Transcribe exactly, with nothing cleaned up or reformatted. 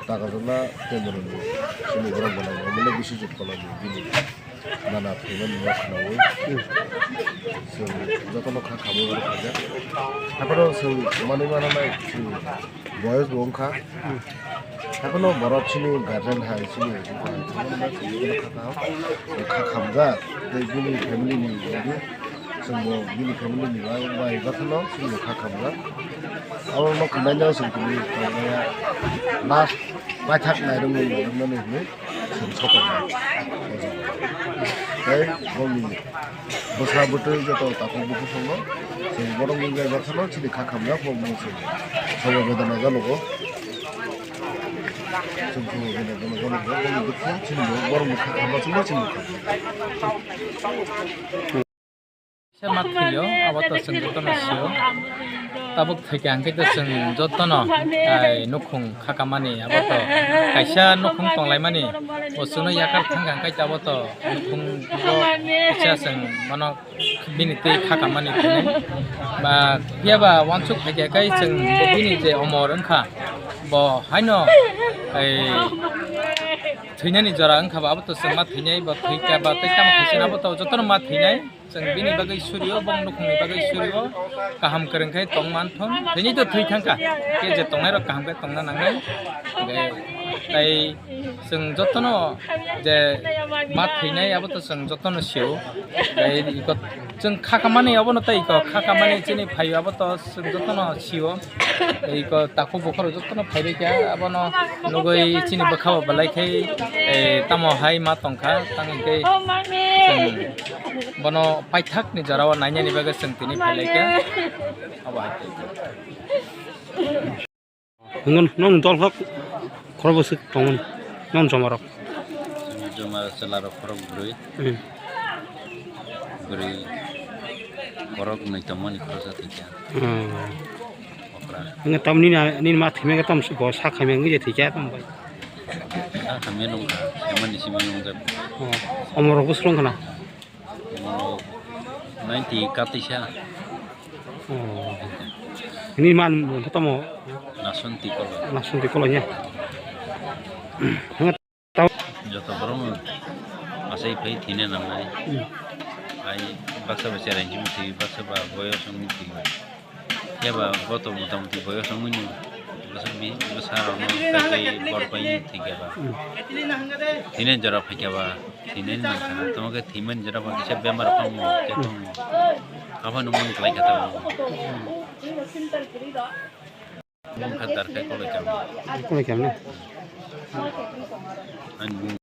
Nagarjuna Temurani chini borok bolai bo mile bisi jut kolai bini nana thwimani no khwnawi. Chwng jotono kha khamwi oro khaijak. Haphano chwng manwi mananai chwng boyos bo wngkha. Haphano borok chini guardian hai chini kha khamjak tei bini family ni bagwi. Chwngbo bini family ni bai, bai bakhano chwngbo kha khamjak. Abo no khwnaino chwng tini tongnaya last paithak nairwngmani nairwngmani hinwi chwng sokorjak. Tei boni bwsa bwtwi joto takhuk bukhuk songno chwng borokni bai bakhano chini kha khamjak bo mung chwng sobo bedana janogo. Chwng sobo bedana janogo boni dukhu chini borokni kha khamma chwngno chini kha. Kaisa ma thwio, abo to chwng jotono sio. Tabuk thwikha hwnkhe to chwng jotono, ai, nukhung khakamani, abo to kaisa nukhung tonglaimani, bo chwngno yakar thangkha hwnkhe abo to nukhung bo kaisa chwng bono bini twi khakamani thwinai. Ba phiya ba uansuk phaikha khe chwng bo bini je omor wngkha, bo haino, ai, thwinani jora wngkha ba abo to chwng ma thwinai, bo thwikha ba tei tamo khaisa abo to jotono ma thwinai. Chwng bini bagwi surio, bong nukhungni bagwi surio, kaham kwrwng khe tong man thung. Thwini to thwi thangkha, khe je tongnai rok kaham khe tongna nangnai. Hwnkhe tai chwng jotono je ma thwinai abo to chwng jotono sio. Tai iko chwng kha kamani abono tai iko kha kamani chini phaio abo to chwng jotono sio. Iko takhuk bukhuk jotono phaibai kha abono nugwi chini bwkha o belai khe, eh, tamo hai ma tongkha tang hwnkhe chwng bono paithak ni jora o nainani bagwi chwng tini phailaikha. Abo hai khe. Ngon, nong dol hok khorok bwswk tongmani, non joma rok. Joma chwla rok khorok bwrwi. Hmm. Bwrwi khorok nwi tongmani khoroksa thwikha. Hmm. Okra. Nge tam nini, nini ma thwimani tam bo sa khaimani je thwikha tam bai. Sa khaimani nungkha, emani simi nungjak. Oh, omorok bwswk wngkha na? Ninety katisa. Oh. Ini man tamo? Nasun tikolo. Nasun tikolo ya. Joto borok asai phai thina nangnai. Hmm. Ai baksa ba chereng thwi, baksa ba boyos wngwi thwi. Phiya ba bo to mota moti boyos wngmani bwswk bi bwsa rokno tei bor pai thwikha ba. Hmm. Thwinani jora phaikha ba thwinani nangkha. Tamo khe thwimani jora phaikha kisa bemar phamu khe tong. Aphano mon kwlai kha tamo. Mon kha dar khai kolai kha. Kolai kha na? Ani